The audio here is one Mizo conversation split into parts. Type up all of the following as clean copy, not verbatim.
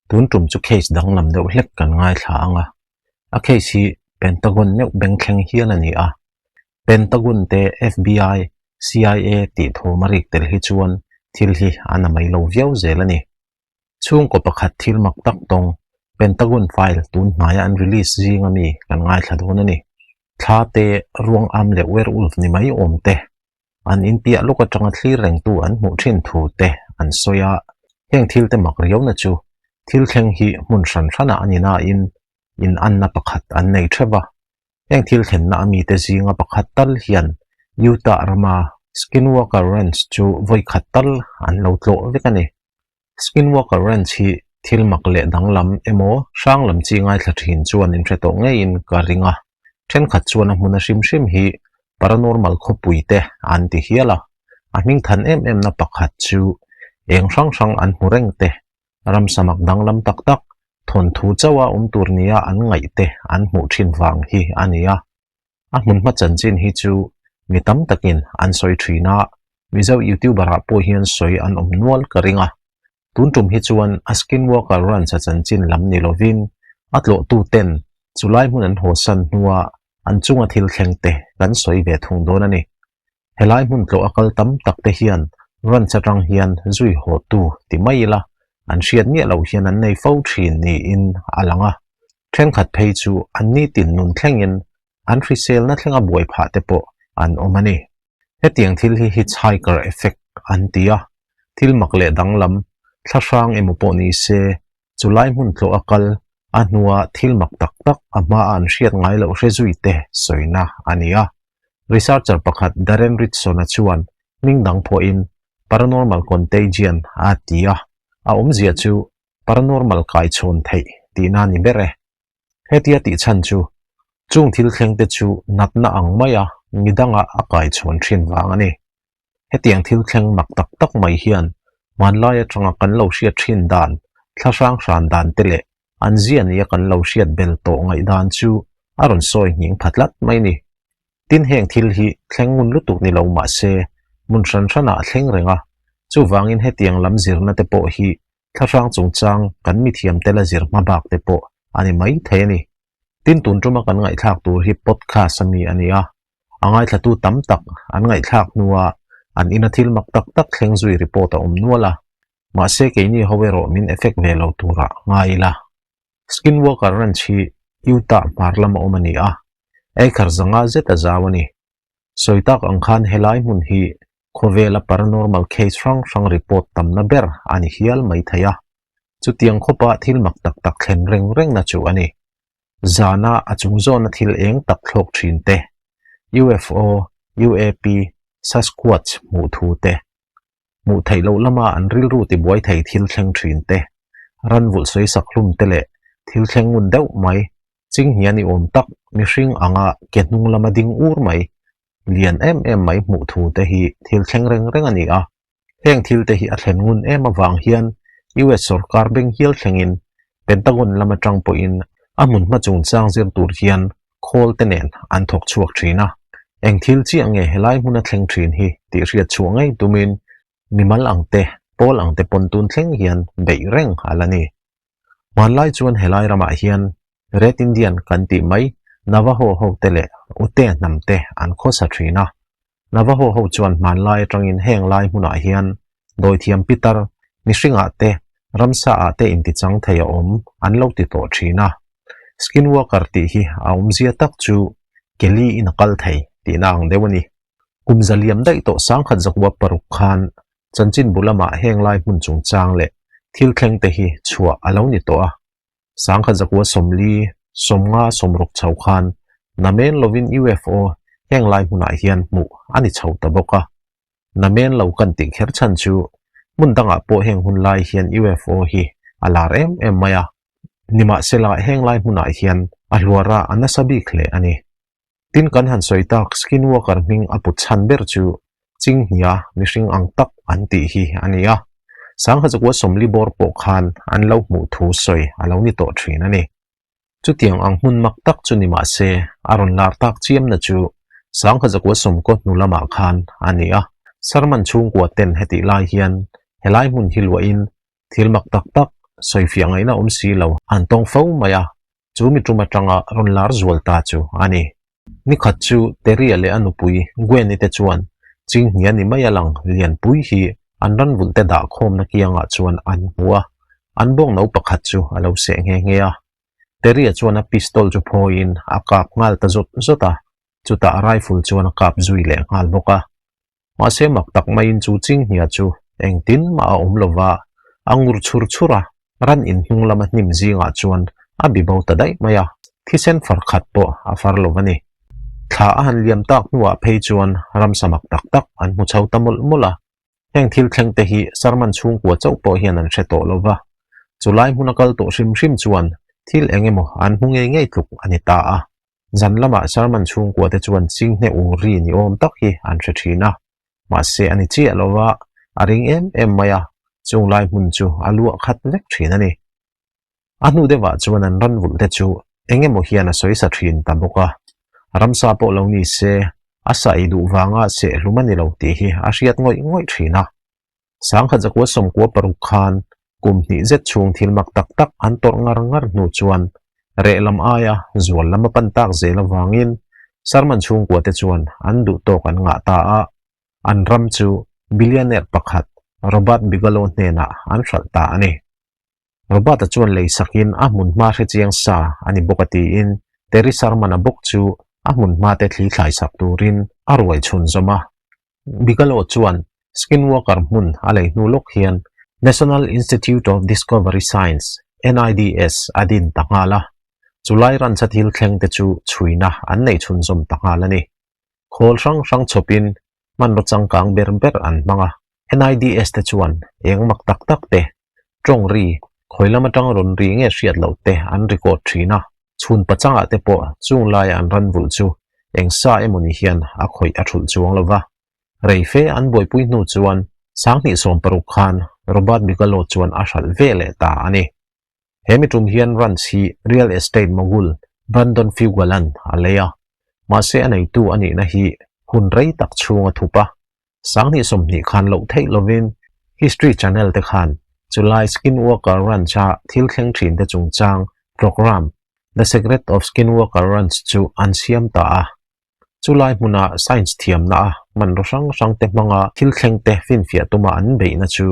Tun tum chu case danglam deuh hlek kan ngaithla ang a, a case hi Pentagon meuh bengthleng hial a ni a. Pentagon te FBI, CIA tih thawm a rik tel hi chuan thil hi a na mai lo viau zel a ni. Chhungkaw pakhat thil mak tak tawng Pentagon file tun hnaia an release zinga mi kan ngaithla dawn a ni. Thla te, ruang am leh werewolf ni mai awm te, an inpiah lawk atanga thlir rengtu an hmuh thin thu te an sawi a, heng thil te mak riauna chu thil thleng hi hmun hran hranah a ni nain inanna pakhat an nei theuh va. Heng thil thlenna a mite zinga pakhat tal hian Utah rama Skinwalker Ranch chu vawi khat tal an lo tlawh vek a ni. Skinwalker Ranch hi thil mak leh danglam emaw hrang lam chi ngaithla thin chuan inhre tawh ngeiin ka ring a, thenkhat chuan a hmun a hrim hrim hi paranormal khawpui te an ti hial a, a hming than em em na pakhat chu eng hrang hrang an hmu reng te, ramsa mak danglam tak tak, thawnthu chauha awm tur nia an ngaih te an hmuh thin vang hi a ni a. A hmunhma chanchin hi chu mi tam takin an sawi thin a, Mizo YouTuber ah pawh hian sawi an awm nual ka ring a. Tun tum hi chuan a Skinwalker Ranch a chanchin lam ni lovin a tlawhtu ten chulai hmun an hawsan hnua an chunga thil thleng te kan sawi ve thung dawn a ni. Helai hmun tlawh a kal tam tak te hian ranch atang hian zui haw tu ti mai ila an hriat miah loh hian an nei fo thin niin a lang a. Thenkhat phei chu an nitin nun thlengin an hriselna thlenga buai phah te pawh an awm a ni. Hetiang thil hi hitchhiker effect an ti a, thil mak leh danglam, thlahrang emaw pawh ni se, chulai hmun tlawh a kal, a hnua thil mak tak tak a hmaa an hriat ngai loh hre zui te sawina a ni a. Researcher pakhat Darren Ritson-a chuan hming dang phuahin paranormal contagion a ti a, a awmzia chu paranormal kaichhawn theih tihna a ni ber e. Hetia tih chhan chu chung thil thleng te chu natna ang maia midanga a kaichhawn thin vang a ni. Hetiang thil thleng mak tak tak mai hian hmanlai atanga kan lo hriat thin dan, thla hrang hran dan te leh an zia nia kan lo hriat bel tawh ngaihdan chu a rawn sawi nghing pha tlat mai ni. Tin heng thil hi thleng ngun lutuk ni lo mah se hmun hran hranah a thleng reng a, chuvangin hetiang lam zirna te pawh hi thla hrang chungchang kan mithiam te la zir hma bak te pawh a ni mai thei a ni. Tin tun tuma kan ngaihthlak tur hi podcast a mi a ni a, a ngaithlatu tam tak an ngaihthlak hnua an ina thil mak tak tak thleng zui report a awm nual a, mahse keini ho erawh min effect ve lo turah ngai ila. Skinwalker Ranch hi Utah hmar lama awm a ni a, acre zanga zet a zau a ni. Sawi tak ang khan helai hmun hi khawvela paranormal case hrang hrang report tamna ber a ni hial mai thei a, chutiang khawpa thil mak tak tak thlen reng rengna chu a ni. Zana a chung zawna thil eng tak thlawk thin te, UFO, UAP, Sasquatch hmuh thu te, hmuh theih loh lama an rilru tibuai thei thil thleng thin te, ran vulh sawi sak hlum te leh thil thleng ngun deuh mai, chinghnia ni awm tak mihring anga ke hnung lama ding ur mai, lian em em mai hmuh thu te hi thil thleng reng reng a ni a. Heng thil te hi a thlen ngun em avang hian US sorkar beng hial thlengin Pentagon lam atang pawhin a hmun hma chungchang zir tur hian khawl te nen an thawk chhuak thin a. Eng thil chiah nge helai hmuna thleng thin hi tih hriat chhuah ngei tumin mimal ang te, pawl ang te pawn tun thleng hian beih reng a la ni. Hmanlai chuan helai ramah hian Red Indian kan tih mai Navajo ho te leh Ute hnam te an khawsa thin a. Navajo ho chuan hmanlai atangin heng lai hmunah hian dawithiam pitar, mihringah te, ramsa ah te intichang thei a awm an lo ti tawh thin a. Skinwalker tih hi a awmzia tak chu Kelly in a kal thei tihna ang deuh a ni. Kum zaliam daih tawh 1906 khan chanchinbu lamah heng lai hmun chungchang leh thil thleng te hi chhuah a lo ni tawh a. 1940, 50, 60 chho khan namen lovin UFO heng lai hmunah hian hmuh a ni chho ta bawk a. Namen lo kan tih kher chhan chu hmun dangah pawh heng hun lai hian UFO hi a lar em em mai a. Nimahsela heng lai hmunah hian a hluara a nasa bik hle a ni. Tin kan han sawi tak Skinwalker hming a put chhan ber chu Chinghnia mihring ang tak an tih hi a ni a. Sanghazakua sawmli bawr pawh khan an lo hmuh thu sawi a lo ni tawh thin a ni. Chutiang ang hmun mak tak chu ni mah se a rawn lar tak chiamna chu Sanghazakua sawmkaw hnu lamah khan a ni a. Sarman chhungkua ten hetih lai hian helai hmun hi luahin thil mak tak tak. sawifiah ngaihna awm si lo an tawng fo mai a, chu mi tum atanga rawn lar zual ta chu a ni. Ni khat chu Terry-a leh a nupui Gwen-i te chuan chinghnia ni mai a lang lianpui hi an ranvulh te dah khawmna kiangah chuan an hmu a, an bawng no pakhat chu a lo seh nghe nghe a. Terry-a chuan a pistol chu phawiin a kap nghal ta zawt zawt a, chutah a rifle chuan a kap zui leh nghal bawk a. Mahse mak tak maiin chu chinghnia chu engtin mah a awm lo va, a ngur chhur chhur a, ran in hnung lama hnim zingah chuan a bi bo ta daih mai a, thisen far khat pawh a far lo a ni. Thla a han liam tak hnuah phei chuan ramsa mak tak tak an hmu chho ta mawlh mawlh a, heng thil thleng te hi Sarman chhungkua chauh pawh hian an hre tawh lo va, chulai hmuna kal tawh hrim hrim chuan thil eng emaw an hmu ngei ngei tluk a ni ta a. Zan lamah Sherman chhungkua te chuan chinghne u ri ni awm tak hi an hre thin a, mahse a ni chiah lo va, a ring em em mai a, chung lai hmun chu a luah khat vek thin a ni. A hnu deuhah chuan an ran vulh te chu eng emaw hian a sawi sa thin ta bawk a, ramsa pawh lo ni se, a sa ei duh vanga sehhlum a ni lo tih hi a hriat ngawih ngawih thin a. Sangkhat zakua sawmkua paruk khan kum hnih zet chhung thil mak tak tak an tawrh ngar ngar hnu chuan reh lam aia zual lam a pan tak zel avangin Sarman chhungkua te chuan an duh tawk an ngah ta a, an ram chu billionaire pakhat Robert Bigelow hnenah an hralh ta a ni. Robert-a chuan lei sakin a hmun hma hre chiang sa a ni bawk a tiin Terry Sarman-a bawk chu a hmun hma te thli thlai sak turin a ruai chhunzawm a. Bigelow chuan Skinwalker hmun a lei hnu lawk hian National Institute of Discovery Science, NIDS, a din ta nghal a, chulai rancha thil thleng te chu chhuina an nei chhunzawm ta nghal a ni. Khawl hrang hrang chhawpin hmanraw changkang ber ber an hmang a, NIDS te chuan eng mak tak tak te, tawng ri, khawi lam atanga rawn ri nge hriat loh te an record thin a, chhun pachangah te pawh chung laia an ran vulh chu eng sa emaw ni hian a khawih a thulh chuang lo va. Rei fe an buaipui hnu chuan 2016 khan Robert Bigelow chuan a hralh ve leh ta a ni. He mi tum hian ranch hi real estate mogul Brandon Fugal-a'n a lei a, mahse a neitu a nihna hi hun rei tak chhung a thup a. 2020 khan loh theih lovin History Channel te khan chulai Skinwalker Ranch-a thil thleng thin te chungchang programme The Secret of Skinwalker Ranch chu an siam ta a. Chulai hmuna science thiamna a hmanraw hrang hrang te hmanga thil thleng te finfiah tuma an beihna chu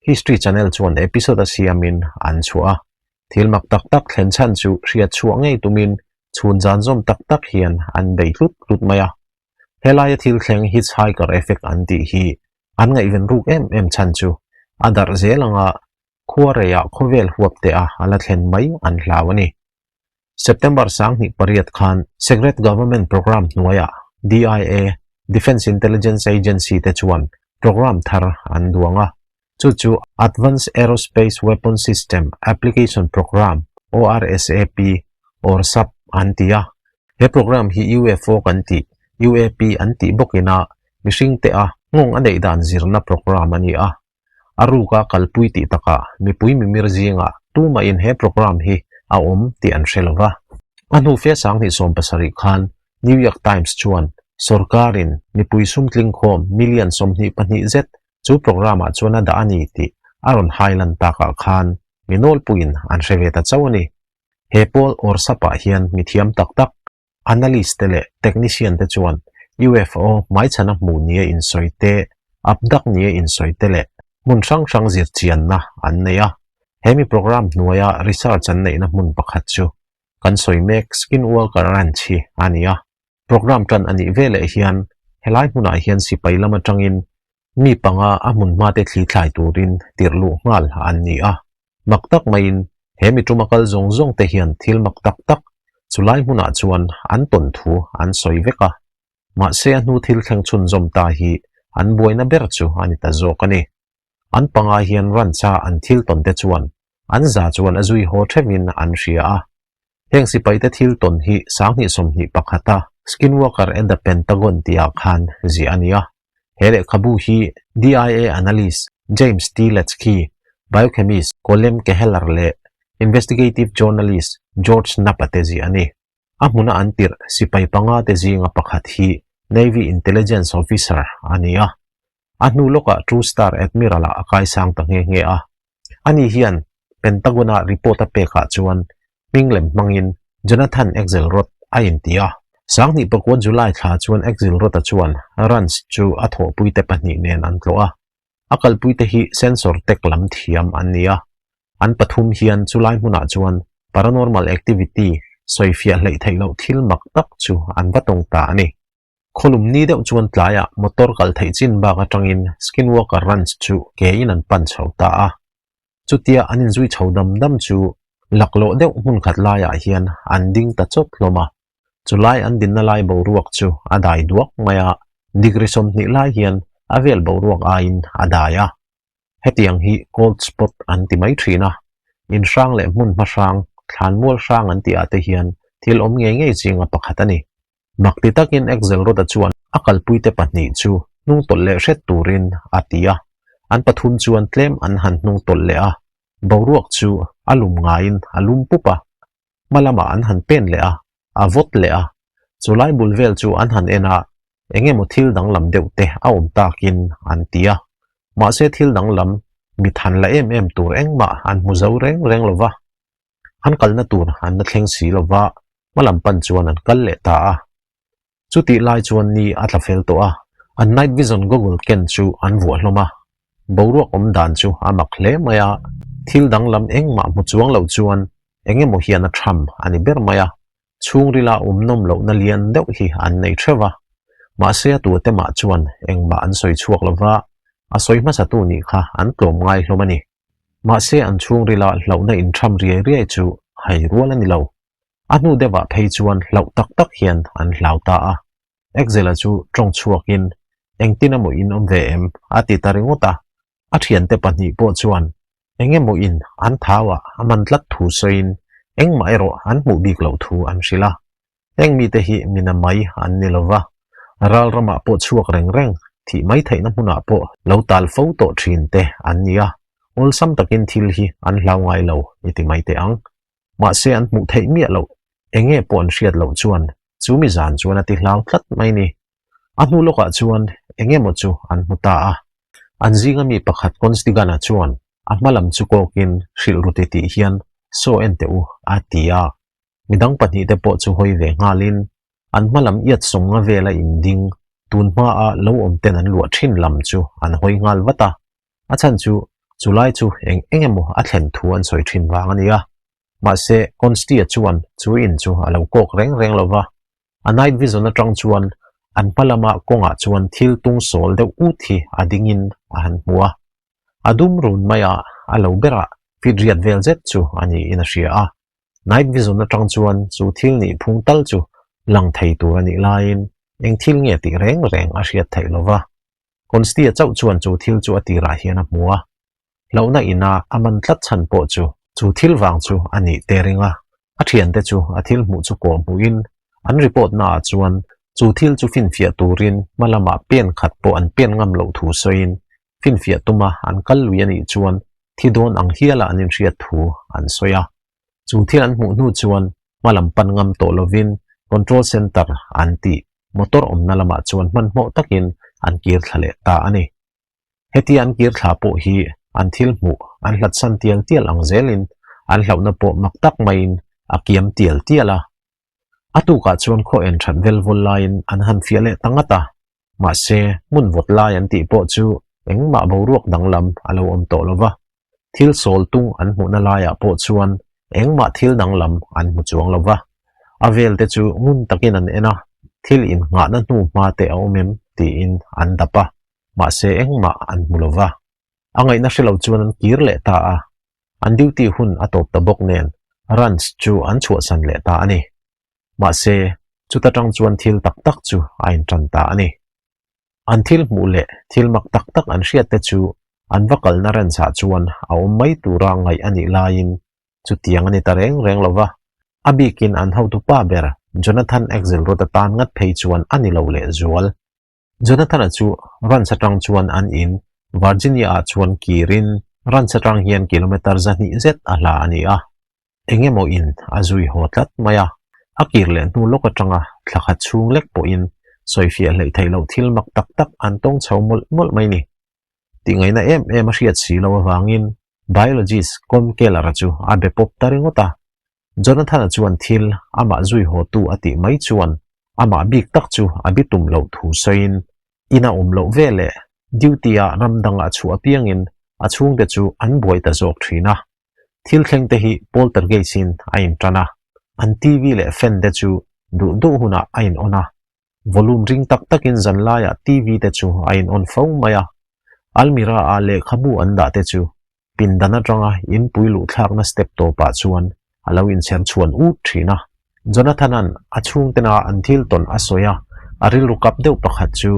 History Channel chuan episode a siamin an chhuah a. Thil mak tak tak thlen chhan chu hriat chhuah ngei tumin chhun zan zawm tak tak hian an bei hlut hlut mai a. Helaia thil thleng hitchhiker effect an tih hi an ngaihven ruk em em chhan chu a darh zel anga khua reiah khawvel huap teh a a la thlen mai an hlau a ni. September 28 khan Secret Government Programme hnuaiah DIA, Defence Intelligence Agency, te chuan programme thar an duang a, chu chu Advanced Aerospace Weapon System Application Programme, ORSAP, or sap an ti a. He programme hi UFO kan tih, UAP an tih bawkin a mihringte a nghawng a neih dan zirna programme a ni a. A ruka kalpui tih takah mipui mimir zingah tumahin he programme hi a awm tih an hre lo va. A hnu fe 2017 khan New York Times chuan sorkarin mipui sumtlingkhawm million 22 zet chu programme-ah chuan a dah a ni tih a rawn hailan takah khan mi nawlpuiin an hre ve ta chauh a ni. He pawl awrsapah hian mithiam tak tak Analyst te leh technician te chuan UFO hmaichhana hmuh nia insawi te, abduct nia insawi te leh hmun hrang hrang zirchianna an nei a. He mi program hnuaia research an neihna hmun pakhat chu kan sawi mek Skinwalker Ranch hi a ni a. Program tan a nih veleh hian helai hmunah hian sipai lam atangin Mi panga a hmun hmate thli thlai turin tirh luh nghal an ni a. Mak tak maiin he mi tuma kal zawng zawng te hian thil mak tak tak chulai hmunah chuan an tawn thu an sawi vek a. Mahse a hnu thil thleng chhunzawm ta hi an buaina ber chu a ni ta zawk a ni. An panga hian ranch-a an thil tawn te chuan an za chuan a zui haw theuhin an hria a. Heng sipaite thil tawn hi 2021 a Skinwalker and the Pentagon tihah khan ziah a ni a. He lehkhabu hi DIA analyst James T. Latsky, biochemist Colm Keheller leh investigative journalist George Knapp-a te ziah a ni. A hmuna an tirh sipai panga te zinga pakhat hi Navy Intelligence Officer a ni a. A hnu lawkah Two Star Admiral-ah a kaisang ta nghe nghe a. Ani hian Pentagon-a report a pekah chuan hming lem hmangin Jonathan Axelrod a inti a. 2009 July thla chuan Axelrod-a chuan Ranch chu a thawhpuite pahnih nen an tlawh a. A kalpuite hi sensor tech lam thiam an ni a. An pathum hian chulai hmunah chuan paranormal activity sawifiah hleih theih loh thil mak tak chu an va tawng ta a ni. Khawlum ni deuh chuan tlaiah motor kal theih chin bak atangin Skinwalker Ranch chu ke in an pan chho ta a. Chutia an inzui chho dam dam chu laklawh deuh hmun khat laiah hian an ding ta chawt hlawm a. Chulai an dinna lai boruak chu a dai duak mai a, degree 20 lai hian a vel boruak aiin a dai a. Hetiang hi cold spot an ti mai thin a, in hrang leh hmun hma hrang, thlanmual hrang an tih ah te hian thil awm ngei ngei zinga pakhat a ni. Mak ti takin Axelrod-a chuan a kalpuite pahnih chu hnung tawlh leh hret turin a ti a, an pathum chuan tlem an han hnung tawlh leh a, boruak chu a lum ngaiin a lum pup a, hma lamah an han pen leh a, a vawt leh a, chulai bul vel chu an han en a, eng emaw thil danglam deuh te a awm takin an ti a, mahse thil danglam mit han la em em tur engmah an hmu zo reng reng lo va. An kalna tur an la thleng si lo va, hma lam pan chuan an kal leh ta a. Chutih lai chuan ni a tla fel tawh a, an night vision goggle ken chu an vuah hlawm a. Boruak awm dan chu a mak hle mai a, thil danglam engmah hmu chuang lo chuan eng emaw hian a tham a ni ber mai a, chhungrila awm nawm lohna lian deuh hi an nei theuh va. Mahse a tuate mah chuan engmah an sawi chhuak lo va, a sawi hmasatu nih kha an tlawm ngai hlawm a ni. Mahse an chhungrila hlauhna intham riai riai chu hai rual a ni lo. A hnu deuhah phei chuan hlauh tak tak hian an hlau ta a. Axel-a chu tawng chhuakin, Engtin emaw in awm ve em? a ti ta ringawt a. A thiante pahnih pawh chuan eng emaw in an thauah a man tlat thu sawiin engmah erawh an hmuh bik loh thu an hrilh a. Heng mite hi mina mai an ni lo va, ral ramah pawh chhuak reng reng, thih mai theihna hmunah pawh lo tal fo tawh thin te an ni a, awlsam takin thil hi an hlau ngai lo i ti mai teh ang. Mahse an hmuh theih miah loh, eng nge pawh an hriat loh chuan chu mi zan chuan a ti hlau tlat mai ni. A hnu lawkah chuan eng emaw chu an hmu ta a. An zinga mi pakhat Constigan-a chuan a hma lam chu kawkin hrilh ru ti tih hian saw en teh u a ti a. Midang pahnihte pawh chu hawi ve nghalin an hma lam iat sawnga vela inding tun hmaa lo awm ten an luah thin lam chu an hawi nghal vat a. A chhan chu chulai chu eng eng emaw a thlen thu an sawi thin vang a ni a. Mahse, Consti-a chuan chu in chu a lo kawk reng reng lo va. A night vision atang chuan an hma lama kawngah chuan thil tung sawl deuh ut hi a dingin a han hmu a. A dum run mai a, a lo berah feet riat vel zet chu a niin a hria a. Night vision atang chuan chu thil nih phung tal chu lang thei tur a nih laiin eng thil nge tih reng reng a hriat theih lo va. Consti-a chauh chuan chu thil chu a tirah hian a hmu a, hlauhna ina a man tlat chhan pawh chu chu thil vang chu a nih te ring a, a thiante chu a thil hmuh chu kawh hmuhin an report naah chuan chu thil chu finfiah turin hma lamah pen khat pawh an pen ngam loh thu sawiin finfiah tuma an kal lui a nih chuan thi dawn ang hiala an inhriat thu an sawi a. Chu thil an hmuh hnu chuan hma lam pan ngam tawh lovin control centre an tih motor awmna lamah chuan hmanhmawh takin an kir thla leh ta a ni. Hetia an kir thla pawh hi an thil hmuh an hlatsan tial tial ang zelin an hlauhna pawh mak tak maiin a kiam tial tial a. A tukah chuan khaw en that vel vawl laiin an han fiah leh ta ngat a, mahse hmun vawt lai an tih pawh chu engmah boruak danglam a lo awm tawh lo va. Thil sawl tung an hmuhna laiah pawh chuan engmah thil danglam an hmu chuang lo va. A vel te chu ngun takin an en a, thil innghahna hnu hma te a awm em tiin an dap a, mahse engmah an hmu lo va. A ngaihna hre lo chuan an kir leh ta a, an duty hun a tawp ta bawk nen ranch chu an chhuahsan leh ta a ni. Mahse, chuta tang chuan thil tak tak chu a intan ta a ni. An thil hmuh leh thil mak tak tak an hriat te chu an va kalna ranch ah chuan a awm mai tura ngaih a nih laiin chutiang a ni ta reng reng lo va, a bikin an hotupa ber Jonathan Axelrod atan ngat phei chuan a ni lo lehzual. Jonathan-a chu ranch atang chuan an in Virginia-ah chuan kirin ranch atang hian kilometre 200 zet a hla a ni a. Eng emaw in a zui haw tlat mai a, a kir leh hnu lawk atanga thla khat chhung lek pawhin sawifiah hleih theih loh thil mak tak tak an tawng chho mawlh mawlh mai ni. Tihngaihna em em a hriat si loh avangin. Biologist Colm Keller-a chu a be pawp ta ringawt a. Jonathan-a chuan thil amah zui hawtu a tih mai chuan amah bik tak chu a bitum loh thu sawiin ina awm loh ve leh duty-a ram dangah chhuah apiangin a chhungte chu an buai ta zawk thin a. Thil thleng te hi poltergeist-in a intan a, an TV leh fan te chu duh duh hunah a in on a, volume ring tak takin zanlaiah TV te chu a in on fo mai a. Almirah-a lehkhabu an dah te chu pindan atanga inpui luh thlakna step tawpah chuan a lo inchher chhuan ut thin a. Jonathan-a'n a chhungtena an thil tawn a sawi a, a rilru kap deuh pakhat chu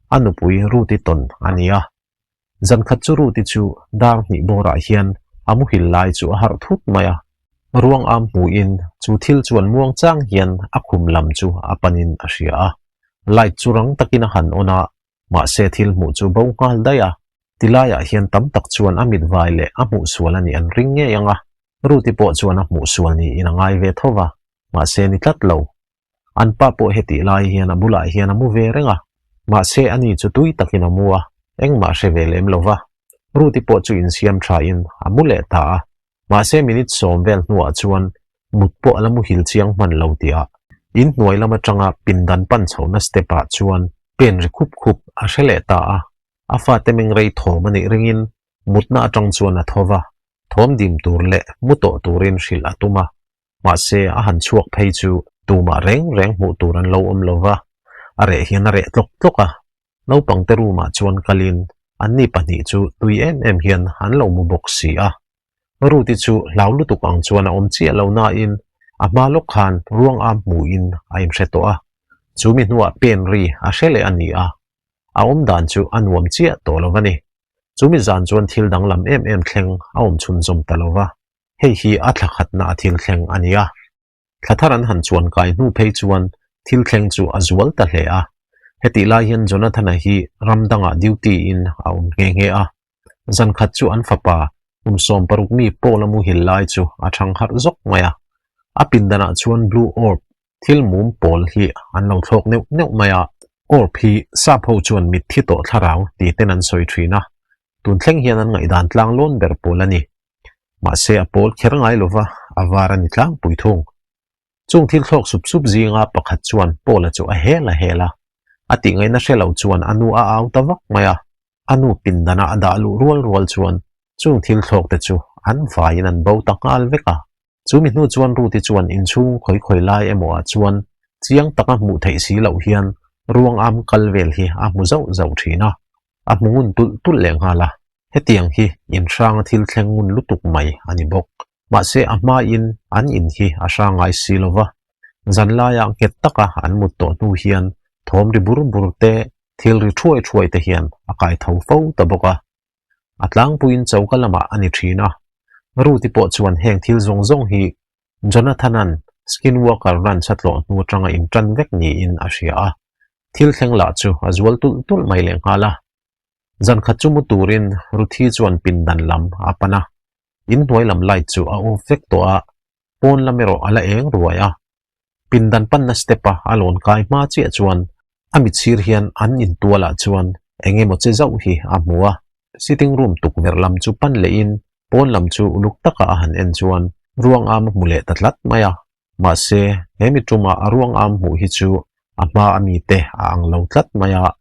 a nupui Ruth-i tawn a ni a. Zankhat chu Ruth-i chu dar hnih bawrah hian a muhil lai chu a harh thut mai a. Ruang am hmuhin chu thil chuan muang chang hian a khum lam chu a panin a hria a. Light chu rang takin a han on a, mahse thil hmuh chu bo nghal daih a. Tilaiah hian tam tak chuan a mit vai leh a hmuh sual a nih an ring ngei ang a. Ruth-i pawh chuan a hmuh sual niin a ngai ve tho va, mahse ni tlat lo. An pa pawh hetih lai hian a bulah hian a mu ve reng a, mahse ani chu tui takin a mu a, engmah hre ve lem lo va. Ruth-i pawh chu insiam thain a mu leh ta a, mahse minute sawm vel hnuah chuan mut pawh a la muhil chiang hman lo tihah inhnuai lam atanga pindan pan chhohna step-ah chuan pen ri khup khup a hre leh ta a, a fate mengrei thawm a nih ringin mutna atang chuan a tho va, thawm dim tur leh mu tawh turin hrilh a tum a. Mahse, a han chhuak phei chu tumah reng reng hmuh tur an lo awm lo va, a reh hian a reh tlawk tlawk a. Naupangte room-ah chuan kalin anni pahnih chu tui em em hian an lo mu bawk si a. Ruth-i chu hlau lutuk ang chuan a awm chiah lo nain a hma lawk khan ruang am hmuhin a inhre tawh a. Chu mi hnuah pen ri a hre leh a ni a, a awm dan chu a nuam chiah tawh lo a ni. Chu mi zan chuan thil danglam em em thleng a awm chhunzawm ta lo va. Hei hi a thla khatna a thil thleng a ni a. Thla thar an han chuan kai hnu phei chuan thil thleng chu a zual ta hle a. Hetih lai hian Jonathan-a hi ram dangah duty in a awm nghe nghe a. Zan khat chu an fapa kum 16 mi Paul-a muhil lai chu a thang harh zawk mai a. A pindanah chuan blue orb, thil mum pawl hi an lo thlawk neuh neuh mai a. Orb hi sap ho chuan mitthi tawh thlarau ti ten an sawi thin a. Tun thleng hian an ngaihdan tlang lawn ber pawl a ni. Mahse a pawl kher ngai lova a var a ni tlangpui thung. Chung thil thlawk sup sup zinga pakhat chuan Paula chu a hel a hel a. A tih ngaihna hre lo chuan a nu a au ta vak mai a. A nu pindana a dah luh rual rual chuan chung thil thlawk te chu an vaiin an bo ta nghal vek a. Chu mi hnu chuan Ruth-i chuan inchhung khawi khawi lai emaw ah chuan chiang taka hmuh theih si loh hian ruang am kal vel hi a hmu zauh zauh thin a. A hmu ngun tulh tulh leh nghal a. Hetiang hi inhranga thil thleng ngun lutuk mai a ni bawk. Mahse a hmain an in hi a hrang ngai si lo va, zanlaia nghet taka an mut tawh hnu hian thawm ri bur bur te, thil ri thuai thuai te hian a kai tho fo ta bawk a. A tlangpuiin choka lamah a ni thin a. Ruth-i pawh chuan heng thil zawng zawng hi Jonathan-a'n Skinwalker Ranch a tlawh hnu atanga intan vek niin a hria a. Thil thleng lah chu a zual tulh tulh mai lehnghal a. Zan khat chu mu turin Ruthi chuan pindan lam a pan a, inhnuai lam light chu a off vek tawh a, pawn lam erawh a la eng ruai a. Pindan panna step a a lawn kai hma chiah chuan a mitsir hian an intualah chuan eng emaw che zauh hi a hmu a. Sitting room tukverh lam chu pan lehin pawn lam chu uluk taka a han en chuan ruang am a hmu leh ta tlat mai a. Mahse, he mi ṭuma a ruang am hmuh hi chu a hma a mite a ang lo tlat mai a.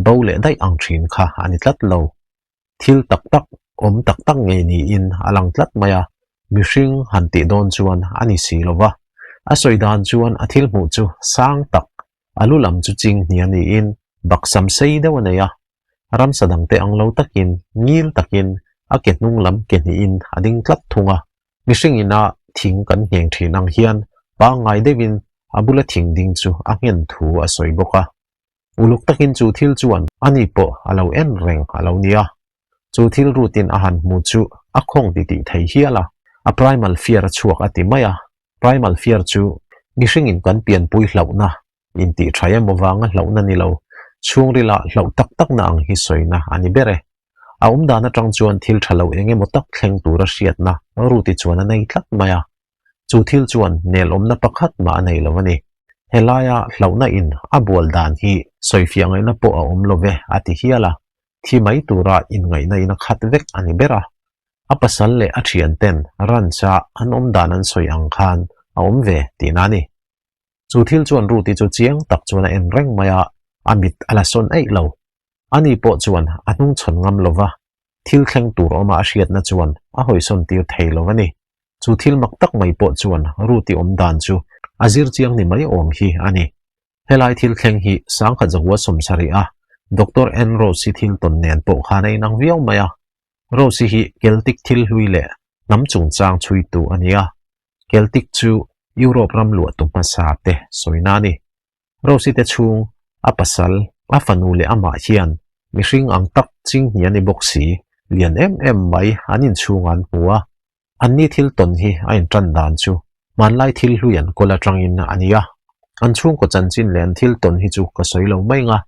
Bo leh daih ang thin kha a ni tlat lo. Thil tak tak, awm tak tak ngei niin a lang tlat mai a, mihring han tih dawn chuan a ni si lo va. A sawi dan chuan a thil hmuh chu sang tak, a lu lam chu ching hnia niin baksam sei deuh a nei a. Ramsa dangte ang lo takin, ngil takin a ke hnung lam ke hnihin a ding tlat thung a. Mihring ina thing kan ngheng thin ang hian pangngai deuhin a bula thing ding chu a nghen thu a sawi bawk a. Uluk takin chu thil chuan ani pawh a lo en reng a lo nia. Chu thil rutin a han hmu chu a khawng ti tih thei hial a. A primal fear a chhuak a ti mai a. Primal fear chu mihringin kan pianpui hlauhna intih tha emaw vanga hlauhna ni lo, chhungrila hlauh tak takna ang hi sawina a ni ber e. A awmdan atang chuan thil tha lo eng emaw tak thleng tura hriatna Ruti chuan a nei tlat mai a. Chu thil chuan nelawmna pakhat mah a nei lo a ni. Helaia hlauhna in a bual dan hi sawifiah ngaihna pawh a awm lo ve a ti hial a, thi mai tura inngaihna in a khat vek a ni ber a. A pasal leh a thianten ranch-a an awm dan an sawi ang khan a awm ve tihna a ni. Chu thil chuan Ruth-i chu chiang tak chuan a en reng mai a, a mit a la sawn eih lo. Ani pawh chuan a hnungchhawn ngam lo va, thil thleng tur awma a hriatna chuan a hawisawn tir thei lo a ni. Chu thil mak tak mai pawh chuan Ruth-i awm dan chu a zir chiang ni mai awm hi a ni. Helai thil thleng hi sangkhat zahua sawmsarih a Doctor Ann Rose-i thil tawn nen pawh khan a inang viau mai a. Rose-i hi Celtic thil hlui leh hnam chungchang chhuitu a ni a, Celtic chu Europe ram luahtu hmasa te sawina a ni. Rose-i te chhung, a pasal, a fanu leh amah hian mihring ang tak chinghni a ni bawk si, lian em em mai an inchhungah an hmu a. Anni thil tawn hi a intan dan chu hmanlai thil hlui an kawl atangin a ni a. An chhungkaw chanchin leh an thil tawn hi chu ka sawi lo mai nga.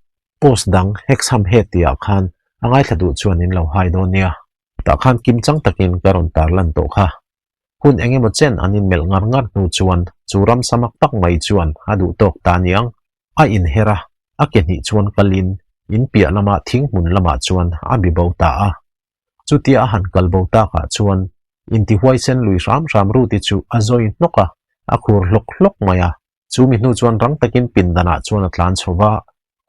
Post dang Hexham Head tihah khan a ngaithla duh chuan in lo hai dawn nia. Tah khan kimchang takin ka rawn tarlan tawh kha. Hun eng emaw chen an inmelh ngar ngar hnu chuan chu ramsa mak tak mai chuan a duh tawk ta niang. A inher a, a ke hnih chuan kalin in piah lama thing hmun lamah chuan a bi bo ta a. Chutia a han kal bo takah chuan intihuaisen lui hram hram Ruti chu a zawi hnawk a, a khur hlawk hlawk mai a. Chu mi hnu chuan rang takin pindanah chuan a tlan chho va,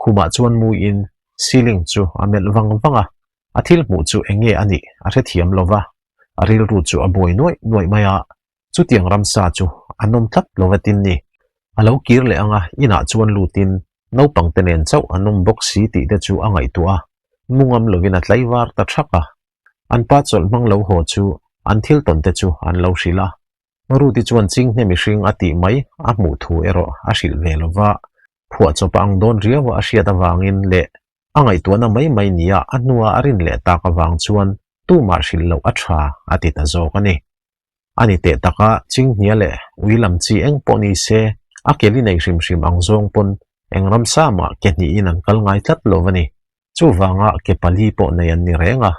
khumah chuan muiin ceiling chu a melh vang vang a, a thil hmuh chu eng nge a nih a hrethiam lo va, a rilru chu a buai nuaih nuaih mai a, chutiang ramsa chu a nawm tlat lo va tin ni. A lo kir leh ang a, inah chuan lutin naupang te nen chauh an awm bawk si tih te chu a ngaihtuah a, mu ngam lovin a tlaivar ta thak a. An pa chawlh hmang lo haw chu an thil tawn te chu an lo hrilh a, Ruti chuan chinghne mihring a tih mai a hmuh thu erawh a hrilh ve lo va, phuahchawp a ang dawn riau a hriat avangin leh a ngaihtuahna mai mai nia a hnua a rin leh tak avang chuan tumah hrilh loh a tha a ti ta zawk a ni. A ni teh taka chinghnia leh ui lam chi eng pawh ni se a keli nei hrim hrim ang zawng pawn eng ramsa mah ke hnihin an kal ngai tlat lo a ni. Chuvanga ke pali pawh nei an ni reng a.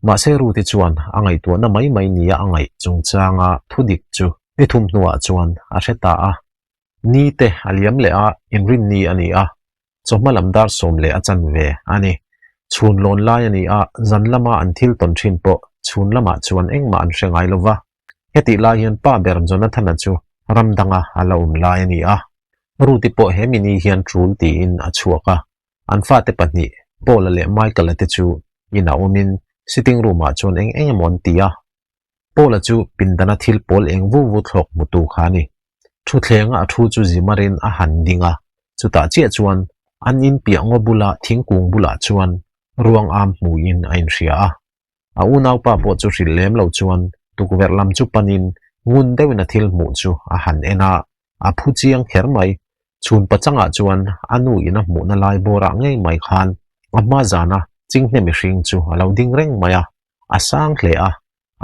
Mahse Ruti chuan a ngaihtuahna mai mai nia a ngaih chungchanga thudik chu ni thum hnuah chuan a hre ta a. Ni te a liam leh a, inrinni a ni a, chawhma lam dar sawm leh a chan ve a ni. Chhun lawn lai a ni a, zan lama an thil tawn thin pawh chhun lamah chuan engmah an hre ngai lo va. Hetih lai hian pa ber Jonathana chu ram danga a la awm lai a ni a. Ruti pawh he mini hian tul tiin a chhuak a, An fate pahnih, Paula leh Michael-a te chu inah awmin sitting room-ah chuan eng eng emaw an ti a. Paula chu pindana thil pawl eng vu vu thlawk hmutu kha a ni. Thuthlenga a thu chu zimarin a han ding a, chutah chiah chuan an in piah ngaw bula thingkung bulah chuan ruang am hmuin a inhria a. A unaupa pawh chu hrilh lem lo chuan tukverh lam chu panin ngun deuhin a thil hmuh chu a han en a, A phu chiang kher mai. Chhun pachangah chuan a nu in a hmuhna lai bawrah ngei mai khan a hma zana chinghne mihring chu a lo ding reng mai a, a sang hle a,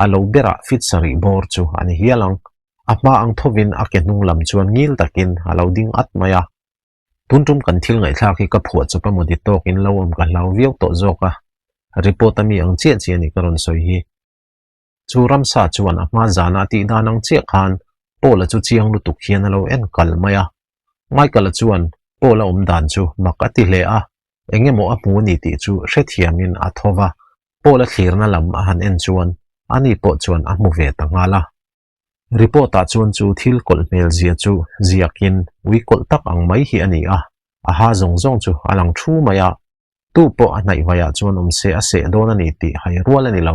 a lo berah fit sarih bawr chu a ni hial ang. A hma ang thovin a ke hnung lam chuan ngil takin a lo ding at mai a. Tun tum kan thil ngaihthlak hi ka phuah chawp emaw ti tawkin lo awm ka hlau viau tawh zawk a, report a mi ang chiah chiah a ni ka rawn sawi hi. Chu ramsa chuan a hma zana a tih dan ang chiah khan Paula chu chiang lutuk hian a lo en kal mai a. Michael-a chuan Paula awm dan chu mak a ti hle a, eng emaw a hmu a ni tih chu hrethiamin a tho va. Paula thlirna lam a han en chuan ani pawh chuan a hmu ve ta nghal a. Report-ah chuan chu thil kawlh hmel zia chu ziakin ui kawlh tak ang mai hi a ni a, a ha zawng zawng chu a lang thu mai a. Tu pawh a hnaih vaiah chuan awm se a seh dawn a ni tih hai rual a ni lo.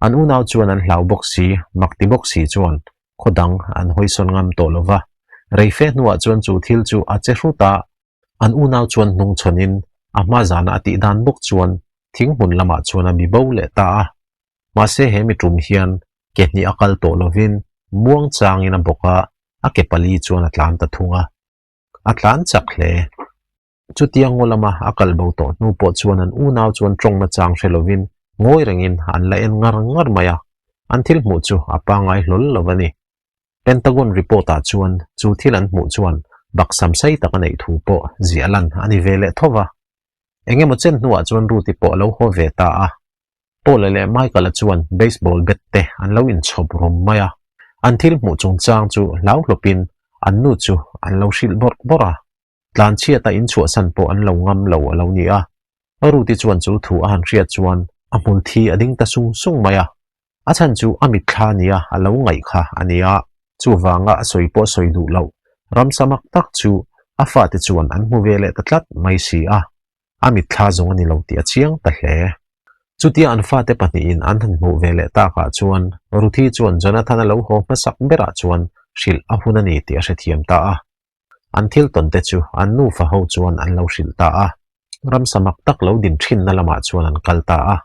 An unau chuan an hlau bawk si, mak ti bawk si chuan khaw dang an hawisawn ngam tawh lo va. Rei fe hnuah chuan chu thil chu a che hrut a, an unau chuan hnungchhawnin a hma zana a tih dan bawk chuan thing hmun lamah chuan a bi bo leh ta a. Mahse he mi tum hian ke hnih a kal tawh lovin muang changin a bawk a, a ke pali chuan a tlan ta thung a. A tlan chak hle. Chutia ngaw lama a kal bo tawh hnu pawh chuan an unau chuan tawngna chang hre lovin ngawi rengin an la en ngar ngar mai a, an thil hmuh chu a pangngai hlawl lo a ni. Pentagon report-ah chuan chu thil an hmuh chuan baksam sei tak a neih thu pawh ziah lan a ni ve leh tho va. Eng emaw chen hnuah chuan Ruth-i pawh a lo haw ve ta a. Paul-a leh Michael-a chuan baseball bat te an lo inchhawp rum mai a, an thil hmuh chungchang chu hlauhlawpin an nu chu an lo hrilh bawrh bawrh a. Tlanchhiata inchhuahsan pawh an lo ngam lo a lo ni a. Ruti chuan chu thu a han hriat chuan a hmul thi a ding ta sung sung mai a. A chhan chu a mitthla nia a lo ngaih kha a nia. Chuvanga a sawi pawh sawi duh loh ramsa mak tak chu a fate chuan an hmu ve leh ta tlat mai si a. A mitthla zawng a ni lo tih a chiang ta hle. Chutia an fate pahnihin an han hmuh ve leh takah chuan Ruthi chuan Jonathan-a lo haw hmasak berah chuan hrilh a hun a ni tih a hrethiam ta a. An thil tawn te chu an nufa ho chuan an lo hrilh ta a. Ramsa mak tak lo din thinna lamah chuan an kal ta a.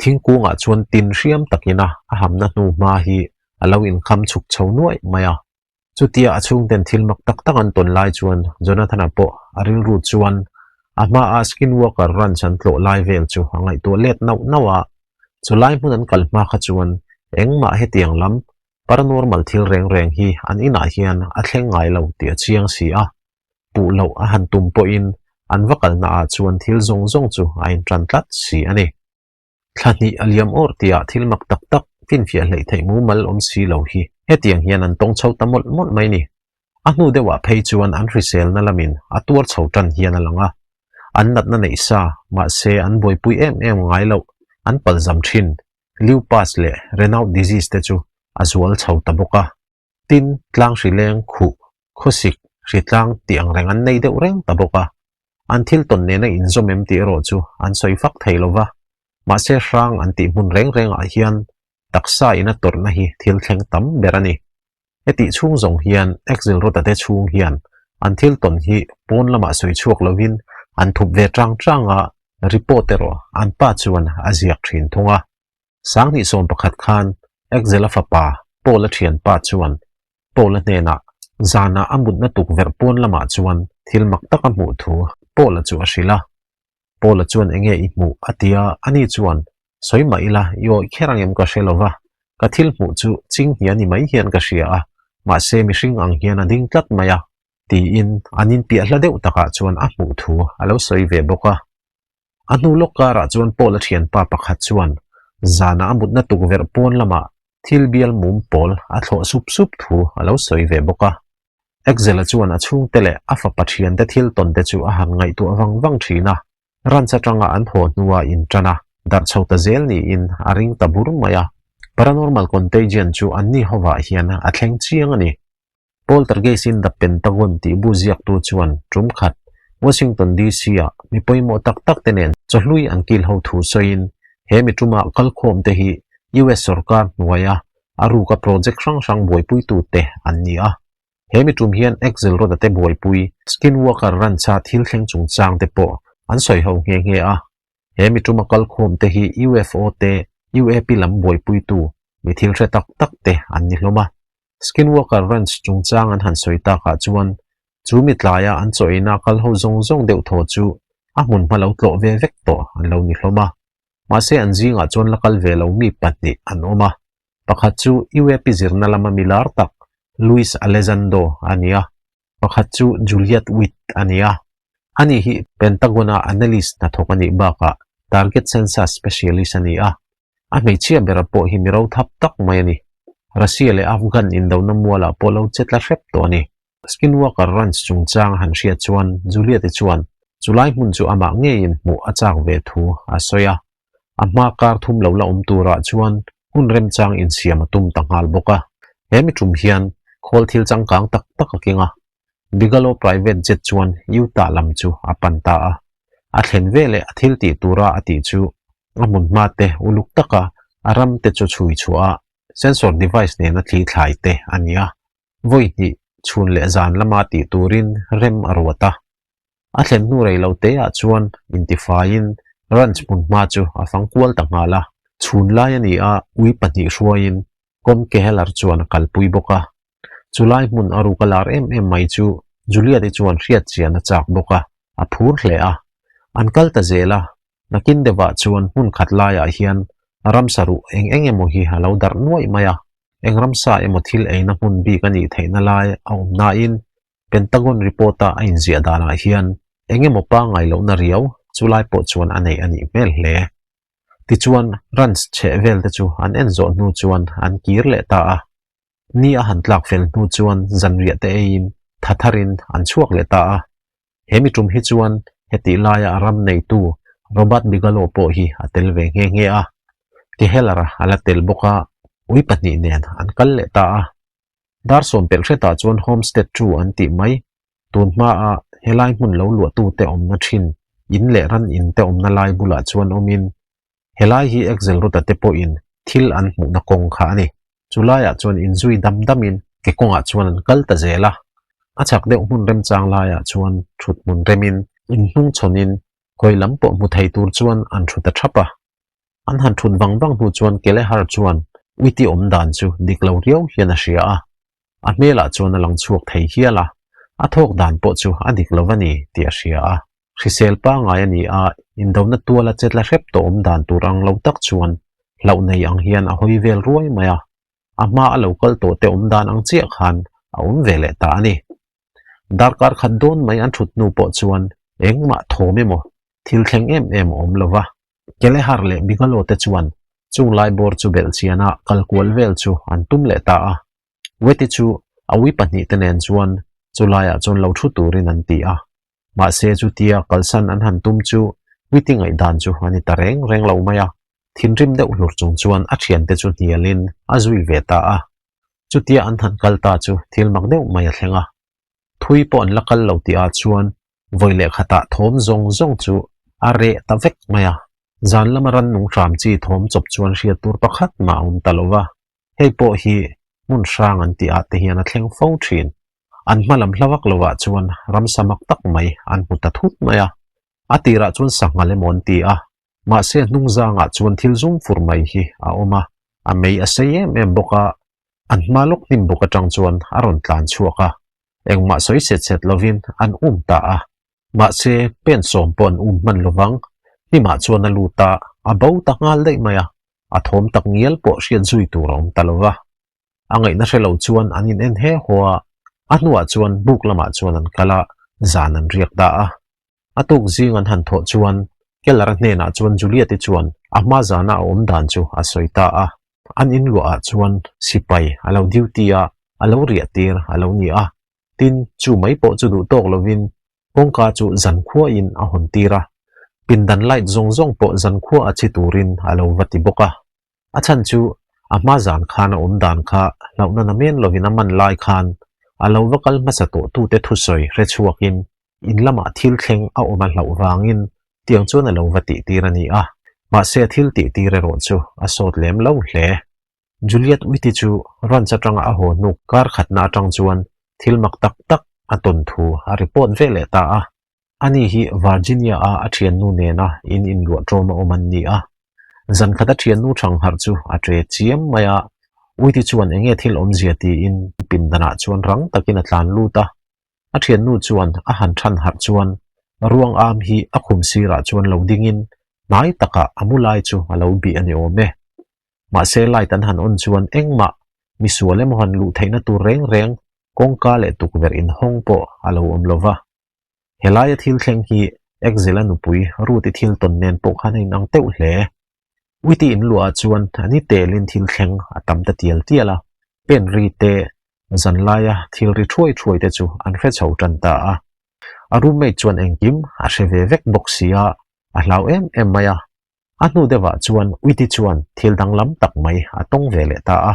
Thingkungah chuan tin hriam takin a a hamna hnu hma hi a lo inkham chhuk chho nuaih mai a. Chutia a chhungten thil mak tak tak an tawn lai chuan Jonathan-a pawh a rilru chuan a hmaah Skinwalker Ranch an tlawh lai vel chu a ngaihtuah let nauh nauh a. Chulai hmun an kal hma kha chuan engmah hetiang lam paranormal thil reng reng hi an inah hian a thleng ngai lo tih a chiang si a. Puh loh a han tum pawhin an va kalna ah chuan thil zawng zawng chu a intan tlat si a ni. Thla hnih a liam awrh tihah thil mak tak tak finfiah hleih theih mumal awm si lo hi hetiang hian an tawng chho ta mawlh mawlh mai ni. A hnu deuhah phei chuan an hriselna lamin a tuar chho tan hian a lang a. An natna neih sa, mahse an buaipui em em ngai loh, an palzam thin, Lupus leh Raynaud disease te chu a zual chho ta bawk a. Tin, tlang hri leng, khuh, khawsik, hri tlang tih ang reng an nei deuh reng ta bawk a. An thil tawn nena inzawm em tih erawh chu an sawi fak thei lo va. Mahse hrang an tih hmun reng rengah hian taksa ina tawrhna hi thil thleng tam ber a ni. Hetih chhung zawng hian Axelrod-a te chhung hian an thil tawn hi pawn lamah sawi chhuak lovin an thup ve chang chang a, report erawh an pa chuan a ziak thin thung a. 2011 khan Axel-a fapa Paul-a thianpa chuan Paul-a hnenah zanah a mutna tukverh pawn lamah chuan thil mak tak a hmuh thu Paul-a chu a hrilh a. Paul-a chuan enge i hmuh a ti a, ani chuan, Sawi mah ila, i awih kher ang em ka hre lo va, ka thil hmuh chu chinghnia ni mai hian ka hria a, mahse mihring ang hian a ding tlat mai a, tiin an inpiah hla deuh takah chuan a hmuh thu a lo sawi ve bawk a. A hnu lawk karah chuan Paul-a thianpa pakhat chuan zana a mutna tukverh pawn lamah thil bial mum pawl a thlawh sup sup thu a lo sawi ve bawk a. Axel-a chuan a chhungte leh a fapa thiante thil tawn te chu a han ngaihtuah vang vang thin a, ranch atanga an haw hnua intan a, darh chho ta zel niin a ring ta bur mai a. Paranormal contagion chu anni hovah hian a thleng chiang a ni. Poltergeist in the Pentagon tih bu ziaktu chuan tum khat Washington DC-ah mi pawimawh tak tak te nen chawhlui an kil ho thu sawiin he mi tuma kalkhawm te hi US sorkar hnuaia a ruka project hrang hrang buaipuitu te an ni a. He mi tum hian Axelrod-a te buaipui Skinwalker Ranch-a thil thleng chungchang te pawh an sawi ho nghe nghe a. He mi tuma kalkhawm te hi UFO te UAP lam buaipuitu mi thil hre tak tak te an ni hlawm a. Skinwalker Ranch chungchang an han sawi takah chuan chu mi tlaia an chaw eina kal ho zawng zawng deuh thaw chu a hmun hma lo tlawh ve vek tawh an lo ni hlawm a. Mahse an zingah chuan la kal ve lo mi pahnih an awm a. Pakhat chu UAP zirna lama mi lar tak Luis Alejandro a ni a, pakhat chu Juliet Witt a ni a. Ani hi Pentagon-a analyst hnathawk a nih bakah target sensor specialist a ni a. A hmeichhia bera pawh hi mi rothap tak mai a ni. Russia leh Afghan indona mualah pawh lo che tla hrep tawh a ni. Skinwalker Ranch chungchang a han hriat chuan Juliet-i chuan chulai hmun chu amah ngeiin hmuh a chak ve thu a sawi a. A hma kar thum lo la awm turah chuan hun remchang insiam a tum ta nghal bawk a. He mi tum hian khawl thil changkang tak tak a keng a. Bigelow private jet chuan Utah lam chu a pan ta a. A thlen veleh a thil tih tura a tih chu a hmun hma te uluk taka a ram te chu chhui chhuah a, sensor device nena thli thlai te a ni a. Vawi hnih chhun leh zan lama tih turin rem a ruat a. A thlen hnu rei lo te ah chuan intifaiin ranch hmun hma chu a fang kual ta nghal a. Chhun lai a ni a, ui pahnih hruaiin Kom Kehelar chuan a kalpui bawk a. Chulai hmun a ruk a lar em em mai chu Juliet-i chuan hriat chian a chak bawk a, a phur hle a. An kal ta zel a, nakin deuhah chuan hmun khat laiah hian ramsa ruh eng eng emaw hi a lo darh nuaih mai a. Eng ramsa emaw thil eina hmun bik a nih theihna lai a awm nain Pentagon report-a a inziah danah hian eng emaw pangngai lohna riau chulai pawh chuan a nei a nih hmel hle. Tichuan, ranch chheh vel te chu an en zawh hnu chuan an kir leh ta a. Ni a han tlak fel hnu chuan zanriah te eiin tha tharin an chhuak leh ta a. He mi tum hi chuan hetih laia a ram neitu Robert Bigelow pawh hi a tel ve nghe nghe a. Keheler-a a la tel bawk a, ui pahnih nen an kal leh ta a. Dar sawmpelh hretah chuan Homestead chu an tih mai. Tun hmaah helai hmun lo luahtute awmna thin in leh ran in te awmna lai bulah chuan awmin helai hi Axel Ruta te pawhin thil an hmuhna kawng kha a ni. Chu laiah chuan inzui dam damin ke kawngah chuan an kal ta zel a. A chhak deuh hmun remchang laiah chuan thut hmun remin inhnung chhawnin khawi lam pawh hmu thei tur chuan an thu ta thap a. An han thut vang vang hnu chuan Kelehar chuan uiti awm dan chu dik lo riau hian a hria a. A hmelah chuan a lang chhuak thei hial a, a thawk dan pawh chu a dik lo a ni tih a hria a. Hrisel pangngai a ni a, indona tuala chetla hrep tawh awm dan tur ang lo tak chuan hlauh nei ang hian a hawi vel ruai mai a. A hma a lo kal tawh te awm dan ang chiah khan a awm ve leh ta a ni. Darkar khat dawn mai an thut hnu pawh chuan engmah thawm emaw thil thleng em em a awm lo va. Kelehar leh Bigelow te chuan chung lai bawr chu belhchian a kal kual vel chu an tum leh ta a. Weti chu a ui pahnihte nen chuan chu laiah chuan lo thu turin an ti a. Mahse chutia kalsan an han tum chu Witi ngaihdan chu a ni ta reng reng lo mai a. Thinrim deuh hlur chung chuan a thiante chu hnialin a zui ve ta a. Chutia an han kal ta chu thil mak deuh mai a thleng a. Thui pawh an la kal lo tih ah chuan vawi leh khatah thawm zawng zawng chu a reh ta vek mai a. Zan lama rannung hram chi thawm chawp chuan hriat tur pakhat mah a awm ta lo va. Hei pawh hi hmun hrang an tih ah te hian a thleng fo thin. An hma lam hla vak lo ah chuan ramsa mak tak mai an hmu ta thut mai a. A tirah chuan sanghal emaw an ti a, mahse hnung zangah chuan thil zum fur mai hi a awm a, a mei a sei em em bawk a, an hma lawk hnim bawk atang chuan a rawn tlan chhuak a, engmah sawi set set lovin an um ta a, mahse pen sawm pawh an um hman lovang, hnimah chuan a lut a, a bo ta nghal daih mai a, a thawm tak ngial pawh hriat zui tur a awm ta lova. A ngaihna hre lo chuan an in en he haw a, a hnuah chuan buk lamah chuan an kal a, zan an riak ta a. A tuk zing an han thawh chuan Keller-a hnenah chuan Juliet-i chuan a hma zana a awm dan chu a sawi ta a. An in luahah chuan sipai a lo duty a, a lo riah tir a lo ni a. Tin, chu mai pawh chu duh tawk lovin kawngka chu zankhuain a hawn tir a, pindan light zawng zawng pawh zankhua a chhi turin a lo va ti bawk a. A chhan chu a hma zan khan a awm dan kha hlauhna na men lovin a man lai khan a lo va kal hmasa tawh tute thusawi hre chhuakin in lamah thil thleng a awm a hlauh vangin tiang chuan a lo va tih tir a ni a, mahse a thil tih tir erawh chu a sawt lem lo hle. Juliet Witty chu ranch atanga a haw hnuk kar khatna atang chuan thil mak tak tak a tawn thu a report ve leh ta a. Ani hi Virginia-a a thiannu nena in inluah ṭawm a awm an ni a. Zan khat a thiannu Thangharh chu a ṭe chiam mai a, Witty chuan enge thil awmzia tiin pindanah chuan rang takin a tlan lut a. A thiannu chuan a han than harh chuan ruang am hi a khum sirah chuan lo dingin hnai takah a mu lai chu a lo bih a ni awm e. Mahse light an han on chuan engmah misual emaw han luh theihna tur reng reng kawngka leh tukverh inhawng pawh a lo awm lo va. Helaia thil thleng hi Exela nupui Ruth-i thil tawn nen pawh khan a inang teuh hle. Uiti in luahah chuan a ni telin thil thleng a tam ta tial tial a, pen ri te, zan laia thil ri thuai thuai te chu an hre chho tan ta a. A roommate chuan engkim a hre ve vek bawk si a, a hlau em em mai a. A hnu deuhah chuan Uiti chuan thil danglam tak mai a tawng ve leh ta a.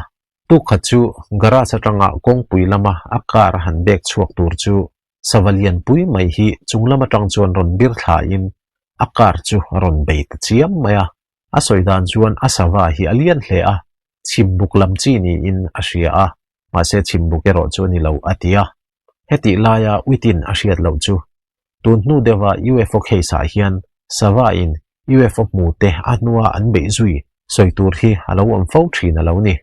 Tukkhat chu garage atanga kawngpui lama a car a han bek chhuak tur chu Sava lianpui mai hi chung lam atang chuan rawn bir thlain a car chu a rawn bei ta chiam mai a. A sawi dan chuan a sava hi a lian hle a, chhimbuk lam chi niin a hria a, mahse chhimbuk erawh chu a ni lo a ti a. Hetih laia Uitin a hriat loh chu tun hnu deuha UFO case ah hian sava in UFO hmu te a hnua an beih zui sawi tur hi a lo awm fo thin a lo ni.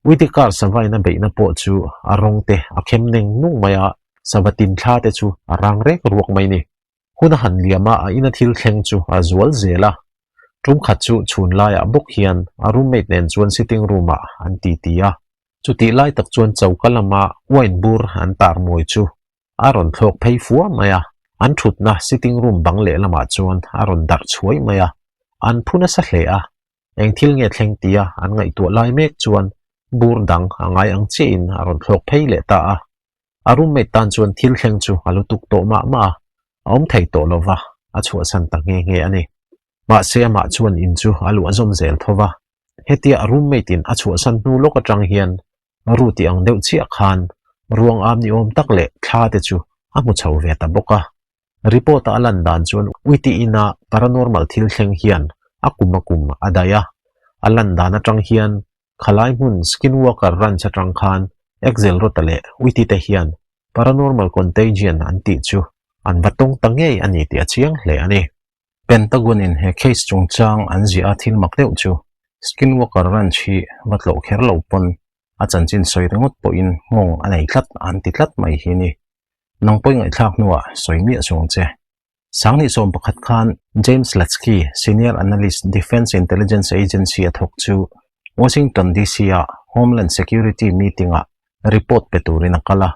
Uite car savain a beihna pawh chu a rawng te a khem neng nung mai a, sava tin thla te chu a rang rek ruak mai ni. Hun a han liam a, a ina thil thleng chu a zual zel a. Tum khat chu chhun laiah bawk hian a roommate nen chuan sitting room ah an ti ti a. Chutih lai tak chuan choka lama wine bur an tar mawi chu a rawn thlawk phei fua mai a, an thutna sitting room bang lehlamah chuan a rawn darh chhuai mai a, an phu nasa hle a. Eng thil nge thleng tia an ngaihtuah lai mek chuan bur dang a ngai ang chiahin a rawn thlawk phei leh ta a. A roommate tan chuan thil thleng chu a lutuk tawh mah mah a, a awm thei tawh lo va, a chhuahsan ta nghe nghe a ni. Mahse amah chuan in chu a luah zawm zel tho va. Hetia a roommate in a chhuahsan hnu lawk atang hian Ruti ang deuh chiah khan ruang am ni awm tak leh thla te chu a hmu chho ve ta bawk a. Report a a lan dan chuan Uiti ina paranormal thil thleng hian a kum a kum a daih a. A lan dan atang hian khalai hmun Skinwalker Ranch atang khan Axelrod-a leh Uiti te hian paranormal contagion an tih chu an va tawng ta ngei a ni tih a chiang hle a ni. Pentagon in he case chungchang an ziah a thil mak deuh chu Skinwalker Ranch hi va tlawh kher lo pawn a chanchin sawi ringawt pawhin nghawng a nei tlat an ti tlat mai hi ni. Nang pawi ngaihthlak hnuah sawi miah chuang che. Sangni 11 khan James Latsky, Senior Analyst, Defense Intelligence Agency a thawk chu Washington DC ah Homeland Security meeting ah report pe turin a kal a.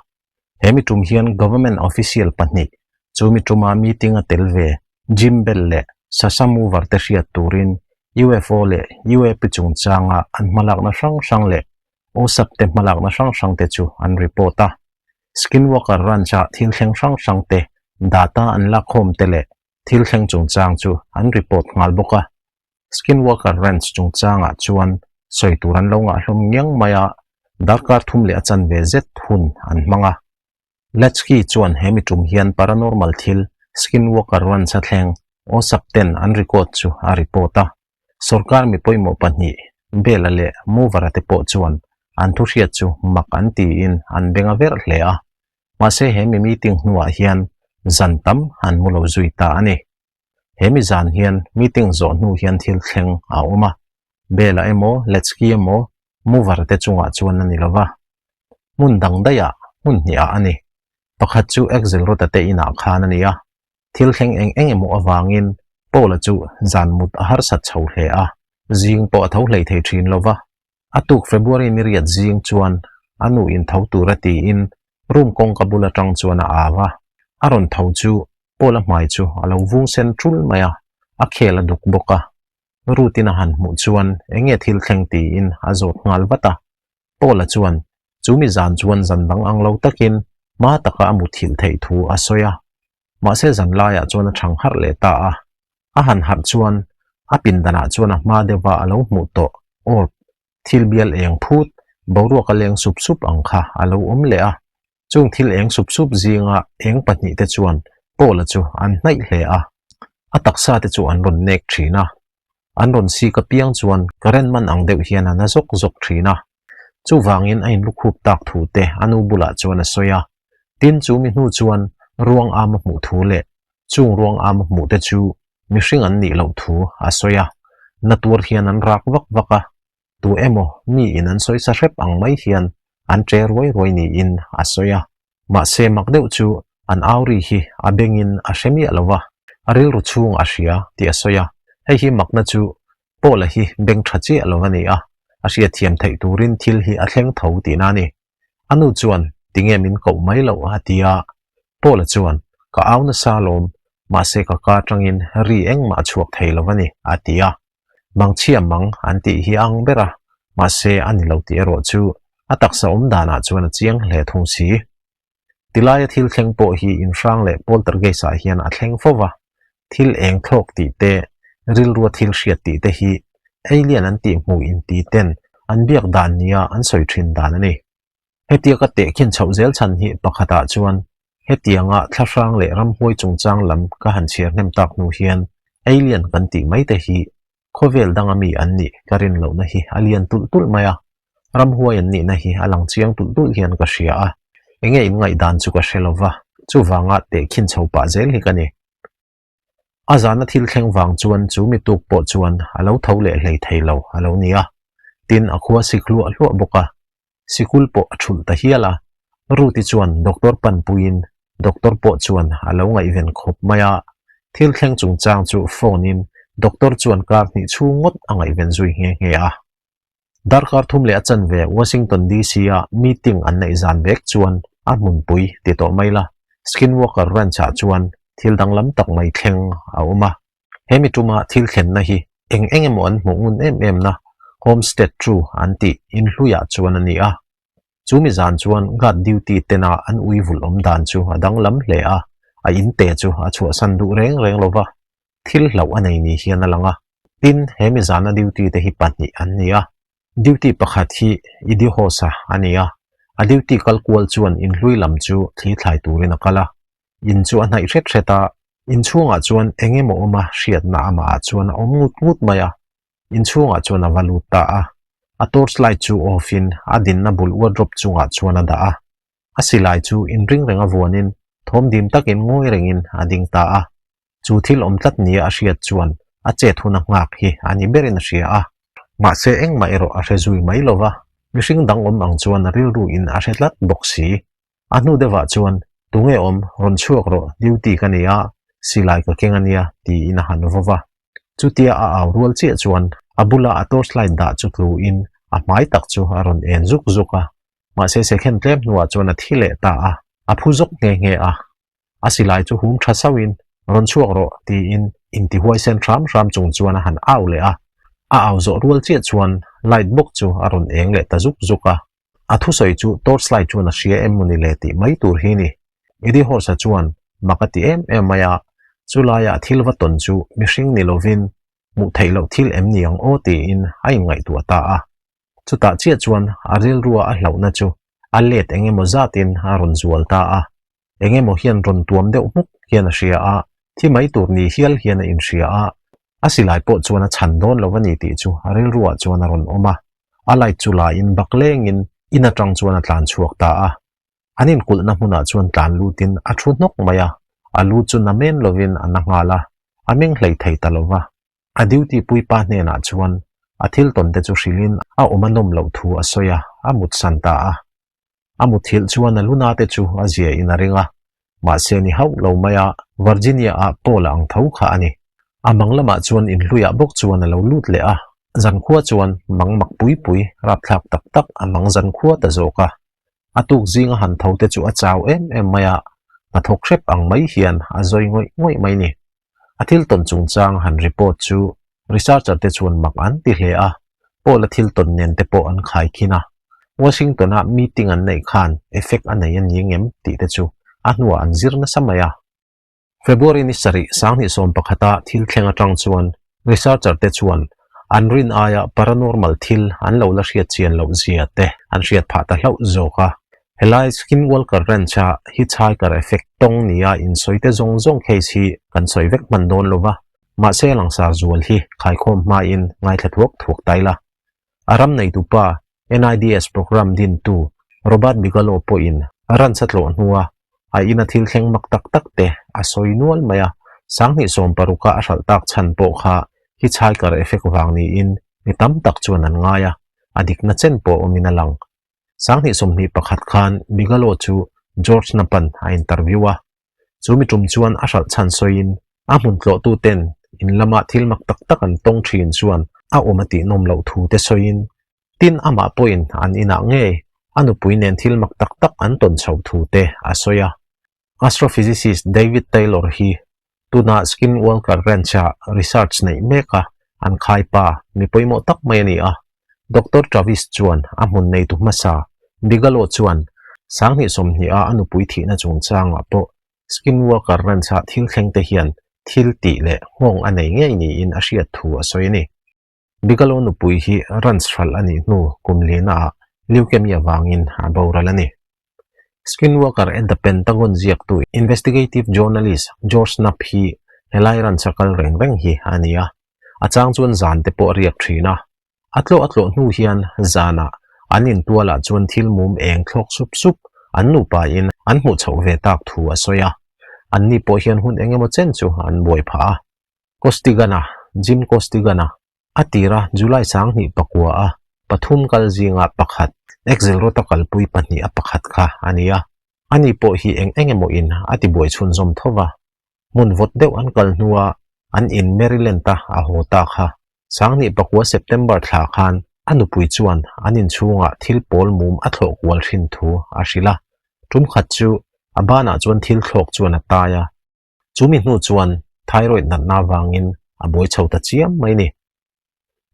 He mi tum hian Government official pahnih chu mi tuma meeting a tel ve Jim Bell leh Sasha Mover te hriat turin UFO leh UAP chungchanga an hmalakna hrang hrang leh OSAP te hmalakna hrang hrang te chu an report a. Skinwalker Ranch-a thil thleng hrang hrang te data an lakkhawm te leh thil thleng chungchang chu an report nghal bawk a. Skinwalker Ranch chungchangah chuan sawi tur an lo ngah hlawm ngiang mai a, darkar thum leh a chanve zet hun an hmang a. Latsky chuan he mi tum hian paranormal thil Skinwalker Ranch-a thleng OSAP ten an record chu a report a. Sorkar mi pawimawh pahnih, Bella leh Mover-a te pawh chuan an thu hriat chu mak an tiin an beng a verh hle a. Mahse he mi meeting hnuah hian zan tam an mu lo zui ta a ni. He mi zan hian meeting zawh hnu hian thil thleng a awm a, Bella emaw Letsky emaw Mover te chungah chuan a ni lo va, hmun dang daihah hmun hnihah a ni. Pakhat chu Axelrod-a te inah khan a ni a, thil thleng eng eng emaw avangin Paul-a chu zan mut a harsat chho hle a, zing pawh a tho hlei thei thin lo va. A tuk February ni riat zing chuan a nu in tho tura tiin room kawngka bul atang chuan a au a, a rawn tho chu Paul-a hmai chu a lo vung sen tul mai a, a khel a duk bawk a. Ruth-in a han hmuh chuan eng nge thil thleng tiin a zawt nghal vat a. Paul-a chuan chu mi zan chuan zan dang ang lo takin hma taka a muthilh theih thu a sawi a. Mahse zan laiah chuan a chhang harh leh ta a. A han harh chuan a pindanah chuan a hma deuha a lo hmuh tawh orb, thil bial eng phut, boruak a leng sup sup ang kha a lo awm leh a. Chung thil eng sup sup zinga eng pahnihte chuan Paula chu an hnaih hle a, a taksa te chu an rawn nek thin a. An rawn sik apiang chuan current man ang deuh hian a na zawk zawk thin a. Chuvangin a inlukhup tak thu te a nu bulah chuan a sawi a. Tin, chu mi hnu chuan ruang am a hmuh thu leh chung ruang am a hmuh te chu mihring an nih loh thu a sawi a. Na tuar hian an rak vak vak a, Tu emaw mi in an sawi sa hrep ang mai hian an che ruai ruai niin a sawi a. Mahse mak deuh chu an au ri hi a bengin a hre miah lo va, a rilru chhung a hria tih a sawi a. Hei hi makna chu Paula hi beng tha chiah lo a ni a, a hriatthiam theih turin thil hi a thleng tho tihna a ni. A nu chuan tinge min koh mai loh a ti a, Paula chuan ka au nasa alawm, mahse ka ka atangin ri engmah a chhuak thei lo a ni a ti a. Mangchhia mang an tih hi a ang ber a, mahse a ni lo tih erawh chu a taksa awm danah chuan a chiang hle thung si. Tilaia thil thleng pawh hi inhrang leh poltergeist ah hian a thleng fo va, thil eng thlawk tih te, rilrua thil hriat tih te hi alien an tih hmuh inti ten an biak dan nia an sawi thin dan a ni. Hetia ka tehkhin chhoh zel chhan hi pakhatah chuan hetianga thlahrang leh ramhuai chungchang lam ka han chhiar hnem tak hnu hian alien kan tih mai te hi khawvel danga mi an nih ka rin lohna hi a lian tulh tulh mai a, ramhuai an nihna hi a lang chiang tulh tulh hian ka hria a, enge in ngaihdan chu ka hre lova, chuvanga tehkhin chho pah zel hi ka ni. A zana thil thleng vang chuan chu mi tuk pawh chuan a lo tho leh hlei thei lo a lo ni a, tin a khua sik hluah hluah bawk a, sikul pawh a thulh ta hial a. Ruth-i chuan doctor panpuiin doctor pawh chuan a lo ngaihven khawp mai a, thil thleng chungchang chu phone-in doctor chuan kar hnih chhung ngawt a ngaihven zui nghe nghe a. Darkar thum leh a chanve Washington DC-a meeting an neih zan vek chuan a hmunpui ti tawh mai la, Skinwalker Ranch-ah chuan thil danglam tak mai thleng a awm a. He mi tuma thil thlenna hi eng eng emaw an hmuh ngun em em na Homestead True an tih inhluiah chuan a ni a. Chu mi zan chuan guard duty tena an ui vulh awm dan chu a danglam hle a, a inte chu a chhuahsan duh reng reng lo va, thil hlauh a nei ni hian a lang a. Tin, he mi zana duty te hi pahnih an ni a. Duty pakhat hi Idihosa a ni a, a duty kal kual chuan inhlui lam chu thli thlai turin a kal a. In chu a hnaih hret hret a, inchhungah chuan eng emaw awma hriatna amahah chuan a awm ngut ngut mai a. Inchhungah chuan a va lut ta a, a torch light chu off in a dinna bul wardrobe chungah chuan a dah a. A silai chu inring renga vuanin thawm dim takin ngawi rengin a ding ta a. Chu thil awm tlat nia a hriat chuan a chet hun a nghak hi a ni berin a hria a. Mahse engmah erawh a hre zui mai lo va, mihring dang awm ang chuan a rilru in a hre tlat bawk si. A hnu deuhah chuan, Tunge awm, rawn chhuak rawh, duty ka ni a, silai ka keng a nia, tiin a han vaw va. Chutia a au rual chiah chuan a bula a torchlight dah chu tluin a hmai tak chu a rawn en zuk zuk a. Mahse second tlem hnuah chuan a thi leh ta a, a phu zawk nghe nghe a. A silai chu hum tha sauhin, Rawn chhuak rawh, tiin intihuaisen hram hram chung chuan a han au leh a. A au zawh rual chiah chuan light bawk chu a rawn eng leh ta zuk zuk a. A thusawi chu torchlight chuan a hria em mawni le tih mai tur hi ni. Eddie Horse-a chuan mak a ti em em mai a, chulaia a thil va tawn chu mihring ni lovin hmuh theih loh thil em ni ang aw tiin a inngaihtuah ta a. Chutah chiah chuan a rilrua a hlauhna chu a let eng emaw zatin a rawn zual ta a. Eng emaw hian rawn tuam deuh hmuk hian a hria a, thi mai tur ni hial hian a inhria a, a silai pawh chuan a chhan dawn lo a ni tih chu a rilruah chuan a rawn awm a, a light chu laiin bak lengin in atang chuan a tlan chhuak ta a. An inkulhna hmunah chuan tlan lutin a thu hnawk mai a, a lu chu na men lovin a na nghal a, a meng hlei thei ta lo va. A duty puipa hnenah chuan a thil tawn te chu hrilhin a awm a nawm loh thu a sawi a, a mutsan ta a. A muthilh chuan a luna te chu a zia in a ring a, mahse ni hauh lo mai a, Virginia ah Paul a ang tho kha a ni. A mang lamah chuan inhluiah bawk chuan a lo lut leh a, zankhua chuan mang mak pui pui rapthlak tak tak a mang zankhua ta zawk a. A tuk zinga han tho te chu a chau em em mai a, hnathawk hrep ang mai hian a zawi ngawih ngawih mai ni. A thil tawn chungchang han report chu researcher te chuan mak an ti hle a, Paul a thil tawn nen te pawh an khai khin a. Washington a meeting an neih khan effect a nei a ni ngem tih te chu a hnuah an zir nasa mai a. February ni sarih 2011 a thil thleng atang chuan researcher te chuan an rin aia paranormal thil an lo la hriat chian loh zia te an hriat phah ta hlauh zawk a. Helai Skinwalker Ranch a hitchhiker effect tawng nia insawi te zawng zawng case hi kan sawi vek hman dawn lo va, mahse langsar zual hi khaikhawm hmain ngaithla thuak thuak ta ila. A ram neitupa NIDS program dintu Robert Bigelow pawhin ranch a tlawh hnua a ina thil thleng mak tak tak te a sawi nual mai a, 2016 a a hralh tak chhan pawh kha hitchhiker effect vang niin mi tam tak chuan an ngai a, a dikna chen pawh awmin a lang. 2021 khan Bigelow chu George Knapp-a'n a interview a. Chu mi tum chuan a hralh chhan sawiin a hmun tlawhtuten in lama thil mak tak tak an tawng thin chuan a awm a tihnawm loh thu te sawiin tin amah pawhin an inah ngei a nupui nen thil mak tak tak an tawn chhoh thu te a sawi a. Astrophysicist David Taylor hi tuna Skinwalker Ranch-a research neih meka an khai pa mi pawimawh tak mai a ni a. Doctor Travis chuan a hmun neitu hmasa Bigelow chuan 2020 a a nupui thihna chungchangah pawh Skinwalker Ranch-a thil thlengte hian thil tih leh nghawng a nei ngei niin a hriat thu a sawi a ni. Bigelow nupui hi ranch hralh a nih hnu kum lina ah leukemia vangin a boral a ni. Skinwalker at the Pentagon ziaktu investigative journalist George Knapp hi helai ranch a kal reng reng hi a ni a, a chang chuan zan te pawh a riak thin a. A tlawh a tlawh hnu hian zanah an intualah chuan thil mum eng thlawk sup sup an nupa in an hmuh chhoh ve tak thu a sawi a. Anni pawh hian hun eng emaw chen chu an buai phah a. Costigan-a, Jim Costigan-a, a tira July 2009 a pathum kal zinga pakhat, Axelrod-a kalpui pahnih a pakhat kha a ni a. Ani pawh hi eng eng emaw in a tibuai chhunzawm tho va. Hmun vawt deuh an kal hnua an in Maryland-a a haw ta kha. 2009 September thla khan a nupui chuan an inchhungah thil pawl mum a thlawh kual hrin thu a hrilh a. Tum khat chu a banah chuan thil thlawk chuan a tai a. Chu mi hnu chuan thyroid natna avangin a buai chho ta chiam mai ni.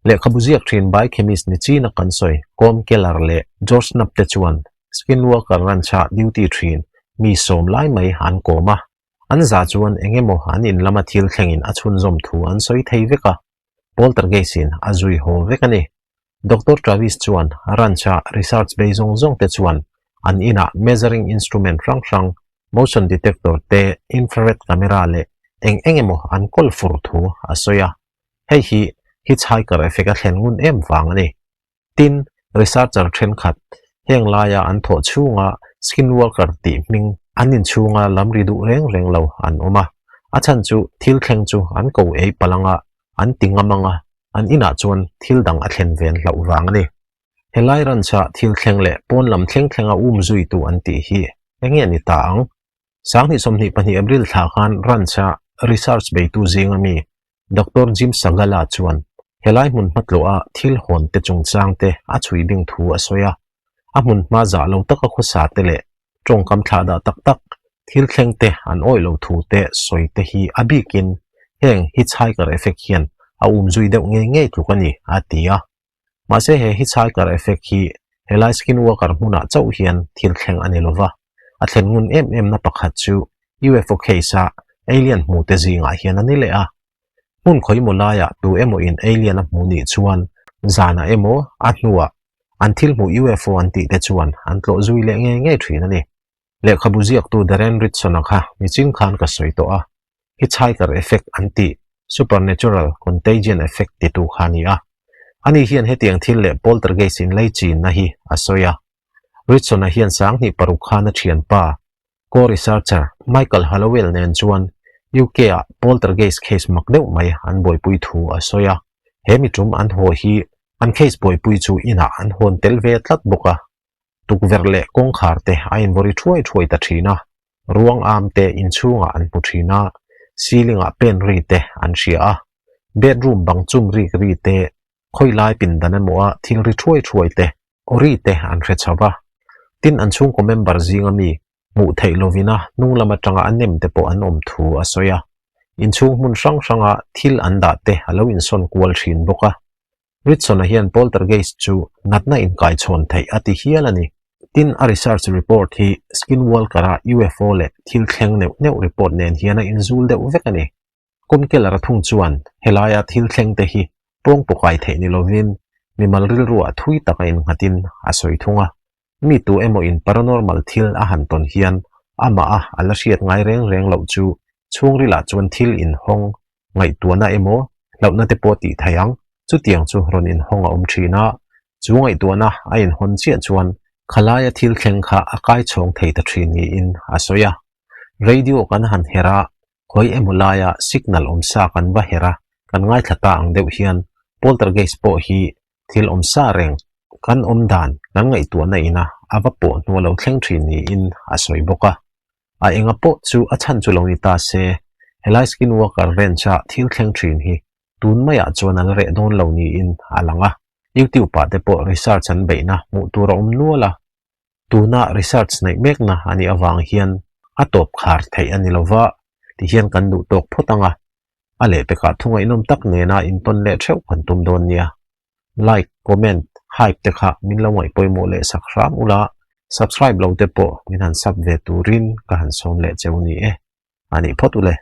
Lehkhabu ziak thin biochemist ni china kan sawi Colm Keller leh George Knapp te chuan Skinwalker Ranch-a duty thin mi sawm lai mai an kawm a, an za chuan eng emaw an in lama thil thlengin a chhunzawm thu an sawi thei vek a. Poltergeist-in a zui haw vek a ni. Doctor Travis chuan ranch-a research bei zawng zawng te chuan an inah measuring instrument hrang hrang, motion detector te, infrared camera leh eng eng emaw an kawl fur thu a sawi a. Hei hi hitchhiker effect a thlen ngun em vang a ni. Tin, researcher thenkhat heng laia an thawh chhunga skinwalker tih hming an inchhunga lam ri duh reng reng lo an awm a, a chhan chu thil thleng chu an ko ei palh anga an ti ngam anga an inah chuan thil dang a thlen ven hlauh vang a ni. Helai ranch-a thil thleng leh pawn lam thleng thlenga um zuitu an tih hi enge ni ta ang? 2022 April thla khan ranch-a research beitu zinga mi Doctor Jim Sagala chuan helai hmun hmatlawha thil hawn te chungchang te a chhui bing thu a sawi a, a hmun hma zah lo taka khawsa te leh tawngkam thlah dah tak tak thil thleng te an awih lo thu te sawi te hi a bikin heng hitchhiker effect hian a um zui deuh ngei ngei tluk a ni, a ti a. Mahse he hitchhiker effect hi helai skinwalker hmunah chauh hian thil thleng a ni lova, a thlen ngun em em na pakhat chu UFO case a alien hmu te zingah hian a ni leh a. Hmun khawimaw laiah tu emaw in alien a hmu nih chuan zanah emaw a hnuah an thil hmuh UFO an tih te chuan an tlawh zui leh ngei ngei thin a ni. Lehkhabu ziaktu Darren Ritson-a kha nichin khan ka sawi tawh a, hitchhiker effect an tih, supernatural contagion effect titu kha a ni a. Ani hian hetiang thil leh poltergeist inlei chinna hi a sawi a. Ritson-a hian 2006 khan a thianpa, co-researcher Michael Hallowell nen chuan UK-ah poltergeist case mak deuh mai an buaipui thu a sawi a. He mi tum an haw hi an case buaipui chu inah an hawn tel ve tlat bawk a. Tukverh leh kawngkhar te a invawri thuai thuai ta thin a, ruang am te inchhungah an hmu thin a, ceiling ah pen ri te an hria a, bedroom bang chum rik ri te, khawilai pindan emaw a thil ri thuai thuai te, aw ri te an hre chho va. Tin an chhungkaw member zinga mi hmuh theih lovin a hnung lam atanga a nem te pawh an awm thu a sawi a, inchhung hmun hrang hranga thil an dah te a lo insawn kual thin bawk a. Ritson-a hian poltergeist chu natna inkaichhawn theih a ti hial a ni. Tin, a research report hi Skinwalker-a UFO leh thil thleng neuh neuh report nen hian a inzul deuh vek a ni. Kumkeller-a thung chuan helaia thil thleng te hi pawngpaw kai theih ni lovin mimal rilruah thui tak a innghatin a sawi thung a. Mi tu emaw in paranormal thil a han tawn hian amah a a la hriat ngai reng reng loh chu chhungrilah chuan thil inhawng ngaihtuahna emaw hlauhna te pawh tih theih ang, chutiang chu rawn inhawng a awm thin a, chu ngaihtuahna a inhawn chiah chuan khalaia thil thleng kha a kai chhawng thei ta thin niin a sawi a. Radio kan han herh a, khawi emaw laia signal awm sa kan va herh a, kan ngaithla ta ang deuh hian poltergeist pawh hi thil awm sa reng kan awm dan kan ngaihtuahna ina a va pawh hnu a lo thleng thin niin a sawi bawk a. A enga pawh chu a chhan chu lo ni ta se, helai Skinwalker Ranch-a thil thleng thin hi tun maiah chuan an reh dawn lo niin a lang a. YouTube-ah te pawh research an beihna hmuh tur a awm nual a. Tuna research neih mekna a nih avang hian a tawp khar theih a ni lova, tihian kan duh tawk phawt ang a. A lehpekah thu ngaihnawm tak nena intawn leh theuh kan tum dawn nia. Like, comment, hype te kha min lo ngaih pawimawh leh sak hram ula, subscribe lo te pawh min han sub ve turin ka han sawm leh cheu ni e. A nih phawt ule.